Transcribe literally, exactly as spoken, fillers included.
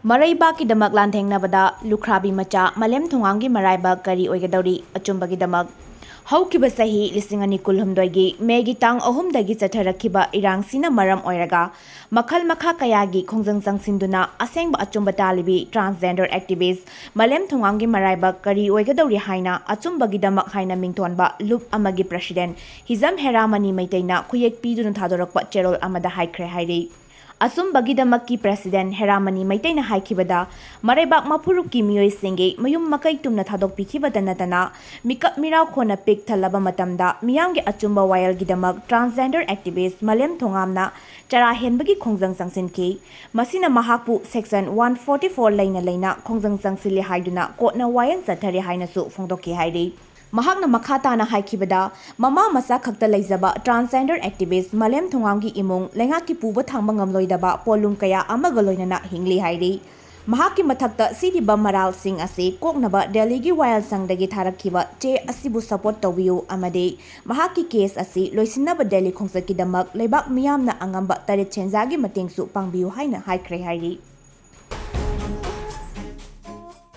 ꯃꯔꯩꯕꯥꯛꯀꯤꯗꯃꯛ ꯂꯥꯟꯊꯦꯡꯅꯕꯗ ꯂꯨꯈ꯭ꯔꯥꯕꯤ ꯃꯆꯥ ꯃꯥꯂꯦꯝ ꯊꯣꯉꯥꯝꯒꯤ ꯃꯔꯥꯏꯕꯛ ꯀꯔꯤ ꯑꯣꯏꯒꯗꯧꯔꯤ? ꯑꯆꯨꯝꯕꯒꯤꯗꯃꯛ꯫ ꯍꯧꯈꯤꯕ ꯆꯍꯤ ꯂꯤꯁꯤꯡ ꯑꯅꯤ ꯀꯨꯟꯍꯨꯝꯗꯣꯏꯒꯤ ꯃꯦꯒꯤ ꯇꯥꯡ ꯑꯍꯨꯝꯗꯒꯤ ꯆꯠꯊꯔꯛꯈꯤꯕ ꯏꯔꯥꯡꯁꯤꯅ ꯃꯔꯝ ꯑꯣꯏꯔꯒ ꯃꯈꯜ ꯃꯈꯥ ꯀꯌꯥꯒꯤ ꯈꯣꯡꯖꯪ ꯆꯪꯁꯤꯟꯗꯨꯅ ꯑꯁꯦꯡꯕ ꯑꯆꯨꯝꯕ ꯇꯥꯜꯂꯤꯕꯤ transgender activist ꯃꯥꯂꯦꯝ ꯊꯣꯉꯥꯝꯒꯤ ꯃꯔꯥꯏꯕꯛ ꯀꯔꯤ ꯑꯣꯏꯒꯗꯧꯔꯤ ꯍꯥꯏꯅ ꯑꯆꯨꯝꯕꯒꯤꯗꯃꯛ ꯍꯥꯏꯅ ꯃꯤꯡꯊꯣꯟꯕ ꯂꯨꯞ ꯑꯃꯒꯤ president ꯍꯤꯖꯝ ꯍꯦꯔꯥꯃꯅꯤ ꯃꯩꯇꯩꯅ ꯈꯨꯌꯦꯛ ꯄꯤꯗꯨꯅ ꯊꯥꯗꯣꯔꯛꯄ ꯆꯦꯔꯣꯜ ꯑꯃꯗ ꯍꯥꯏꯈ꯭ꯔꯦ ꯍꯥꯏꯔꯤ꯫ ꯑꯆꯨꯝꯕꯒꯤꯗꯃꯛꯀꯤ president ꯍꯦꯔꯥꯃꯅꯤ ꯃꯩꯇꯩꯅ ꯍꯥꯏꯈꯤꯕꯗ, ꯃꯔꯩꯕꯥꯛ ꯃꯐꯨꯔꯨꯞꯀꯤ ꯃꯤꯑꯣꯏꯁꯤꯡꯒꯤ ꯃꯌꯨꯝ ꯃꯀꯩ ꯇꯨꯝꯅ ꯊꯥꯗꯣꯛꯄꯤꯈꯤꯕꯇ ꯅꯠꯇꯅ, ꯃꯤꯀꯞ ꯃꯤꯔꯥꯎ ꯈꯣꯟꯅ ꯄꯤꯛ ꯊꯜꯂꯕ ꯃꯇꯝꯗ ꯃꯤꯌꯥꯝꯒꯤ ꯑꯆꯨꯝꯕ ꯋꯥꯌꯦꯜꯒꯤꯗꯃꯛ transgender activist ꯃꯥꯂꯦꯝ ꯊꯣꯉꯥꯝꯅ ꯆꯔꯥ ꯍꯦꯟꯕꯒꯤ ꯈꯣꯡꯖꯪ ꯆꯪꯁꯤꯟꯈꯤ꯫ ꯃꯁꯤꯅ ꯃꯍꯥꯛꯄꯨ section one forty four ꯂꯩꯅ ꯂꯩꯅ ꯈꯣꯡꯖꯪ ꯆꯪꯁꯤꯜꯂꯤ ꯍꯥꯏꯗꯨꯅ ꯀꯣꯔꯠꯅ ꯋꯥꯌꯦꯜ ꯆꯠꯊꯔꯤ ꯍꯥꯏꯅꯁꯨ ꯐꯣꯡꯗꯣꯛꯈꯤ ꯍꯥꯏꯔꯤ꯫ ꯃꯍꯥꯛꯅ ꯃꯈꯥ ꯇꯥꯅ ꯍꯥꯏꯈꯤꯕꯗ, ꯃꯃꯥ ꯃꯆꯥ ꯈꯛꯇ ꯂꯩꯖꯕ transgender activist ꯃꯥꯂꯦꯝ ꯊꯣꯉꯥꯝꯒꯤ ꯏꯃꯨꯡ ꯂꯩꯉꯥꯛꯀꯤ ꯄꯨꯕ ꯊꯥꯡꯕ ꯉꯝꯂꯣꯏꯗꯕ ꯄꯣꯠꯂꯨꯝ ꯀꯌꯥ ꯑꯃꯒ ꯂꯣꯏꯅꯅ ꯍꯤꯡꯂꯤ ꯍꯥꯏꯔꯤ꯫ ꯃꯍꯥꯛꯀꯤ ꯃꯊꯛꯇ ꯁꯤꯔꯤꯕ ꯃꯔꯥꯜꯁꯤꯡ ꯑꯁꯤ ꯀꯣꯛꯅꯕ ꯗꯦꯜꯂꯤꯒꯤ ꯋꯥꯌꯦꯜꯁꯪꯗꯒꯤ ꯊꯥꯔꯛꯈꯤꯕ ꯆꯦ ꯑꯁꯤꯕꯨ support ꯇꯧꯕꯤꯌꯨ ꯑꯃꯗꯤ ꯃꯍꯥꯛꯀꯤ case ꯑꯁꯤ ꯂꯣꯏꯁꯤꯟꯅꯕ ꯗꯦꯜꯂꯤ ꯈꯣꯡꯆꯠꯀꯤꯗꯃꯛ ꯂꯩꯕꯥꯛ ꯃꯤꯌꯥꯝꯅ ꯑꯉꯝꯕ ꯇꯔꯦꯠ ꯁꯦꯟꯖꯥꯒꯤ ꯃꯇꯦꯡꯁꯨ ꯄꯥꯡꯕꯤꯌꯨ ꯍꯥꯏꯅ ꯍꯥꯏꯈ꯭ꯔꯦ ꯍꯥꯏꯔꯤ꯫